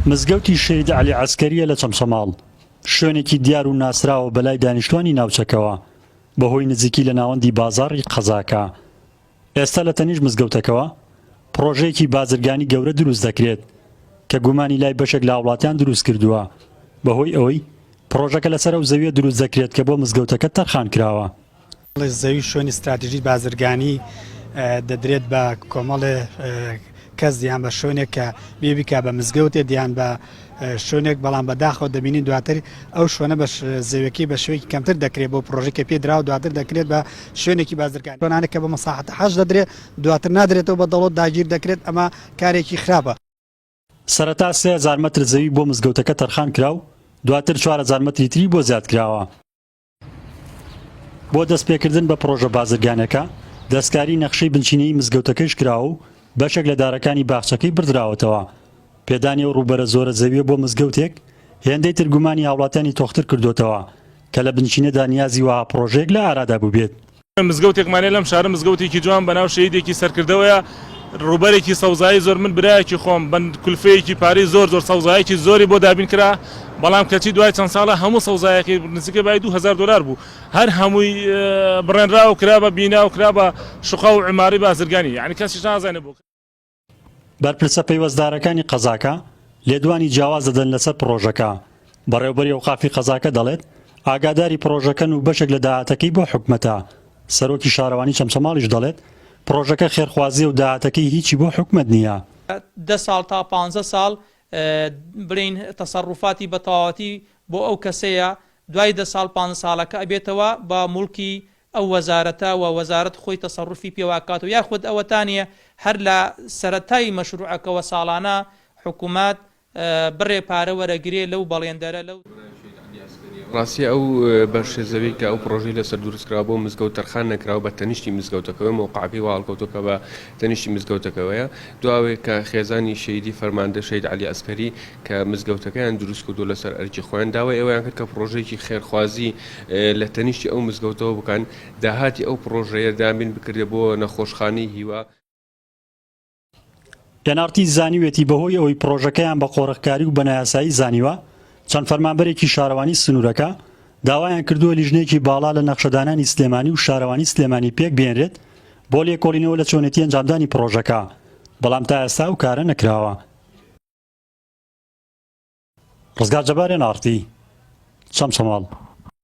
مزگەوتی شەهید عەلی عەسکەرییە لە چەمچەماڵ، شوێنێکی دیار و ناسراوە بەلای دانیشتوانی ناوچەکەوە بەهۆی نزیکی لە ناوەندی بازاڕی قەزاکە. ئێستا لە تەنیشت مزگەوتەکەوە پڕۆژەیەکی بازرگانی گەورە دروست دەکرێت کە گومانی لای بەشێک لە هاوڵاتیان دروست کردووە بەهۆی ئەوەی پڕۆژەکە لەسەر ئەو زەویە دروست دەکرێت کە بۆ مزگەوتەکە تەرخان کراوە. زەوی شوێنی ستراتیژی بازرگانی دەدرێت بە کۆمەڵێ کەس یان بە شوێنێک کە بێ بیکا بە مزگەوتێ دیان بە شوێنێک بەڵام بەداخەوە دەبینین دواتر ئەو شوێنە بە زەویەکەی بە شێوەیەکی کەمتر دەکرێت بۆ پرۆژەی کە پێ دراوە دواتر دەکرێت بە شوێنێکی بازرگانی شوێنانێک کە بە مەساحەتە حەج دەدرێت دواتر نادرێتەوە بە دەوڵەت داگیر دەکرێت ئەمە کارێکی خراپە. سەرەتا 3000 مەتر زەوی بۆ مزگەوتەکە تەرخان کرا و دواتر 4000 مەتری تری بۆ زیاد کراوە. بۆ دەستپێکردن بە پڕۆژە بازرگانیەکە، دەستکاری نەخشەی بنچینەیی مزگەوتەکەیش کراوە و بەشێک لە دارەکانی باخچەکەی بردراوەتەوە. پێدانی ئەو ڕووبەرە زۆرە زەویە بۆ مزگەوتێک، هێندەی تر گومانی هاوڵاتیانی تۆختر کردۆتەوە کە لە بنچینەدا نیازی وەها پڕۆژەیەک لە ئارادا بووبێت. مزگەوتێکمان هەیە لەم شارە مزگەوتێکی جوان بەناو شەهیدێکی سەرکردەوەیە ڕووبەرێکی سەوزایی زۆر من برایەکی خۆم بە کولفەیەکی پارەی زۆر زۆر سەوزایەکی زۆری بۆ دابین کرا بەڵام کەچی دوای چەند ساڵە هەموو سەوزایەکەی نزیکە بای 2000 دلار بوو هەر هەمووی بڕێنرا و کرا بە بینا و کرا بە شوقە و عماری بازرگانی یعنی کەسیش نازانێت بۆ بەرپرسە پەیوەستدارەکانی قەزاکە لێدوانی جیاواز دەدەن لەسەر پڕۆژەکە، بەڕێوبەری ئەوقافی قەزاکە دەڵێت، ئاگاداری پڕۆژەکەن و بەشێک لە داهاتەکەی بۆ حکومەتە، سەرۆکی شارەوانی چەمچەماڵیش دەڵێت، پڕۆژەکە خێرخوازییە و داهاتەکەی هیچی بۆ حکومەت نییە. دە ساڵ تا پانزە ساڵ بڵێین تەسەروفاتی بە تەواوەتی بۆ ئەو کەسەیە، دوای دە ساڵ پانزە ساڵەکە ئەبێتەوە بە موڵکی ئەو وەزارەتە و وەزارەت خۆی تەسەروفی پێوە ئەکات و یاخود ئەوەتانێ هەر لە سەرەتای مەشروعەکەوە ساڵانە حکومەت بڕێ پارە وەرەگرێ لەو بەڵێندەرە لەو. ڕاستیە ئەو بەشە زەوی کە ئەو پڕۆژەی لەسەر دروست کراوە بۆ مزگەوت تەرخان نەکراوە بە تەنیشتی مزگەوتەکەوەیە مەوقعەکەی وا هەڵکەوتووە کە بە تەنیشتی مزگەوتەکەوەیە دواوەی کە خێزانی شەهیدی فەرماندە شەهید عەلی عەسکەری کە مزگەوتەکەیان دروست کردووە لەسەر ئەرکی خۆیان داوای ئەوەیان کرد کە پڕۆژەیەکی خێرخوازی لە تەنیشتی ئەو مزگەوتەوە بکەن داهاتی ئەو پڕۆژەیە دابین بکردێ بۆ نەخۆشخانەی هیوا. ئێن ئاڕ تی زانیویەتی بەهۆی ئەوەی پڕۆژەکەیان بە قۆرخکاری و بە نایاسایی زانیوە، چەند فەرمانبەرێکی شارەوانی سنوورەکە داوایان کردووە لیژنەیەکی باڵا لە نەخشەدانانی سلێمانی و شارەوانی سلێمانی پێکبهێنرێت بۆ لێکۆڵینەوە لە چۆنێتی ئەنجامدانی پڕۆژەکە، بەڵام تا ئێستا ئەو کارە نەکراوە. ڕزگار جەبار، ئێن ئاڕ تی، چەمچەماڵ.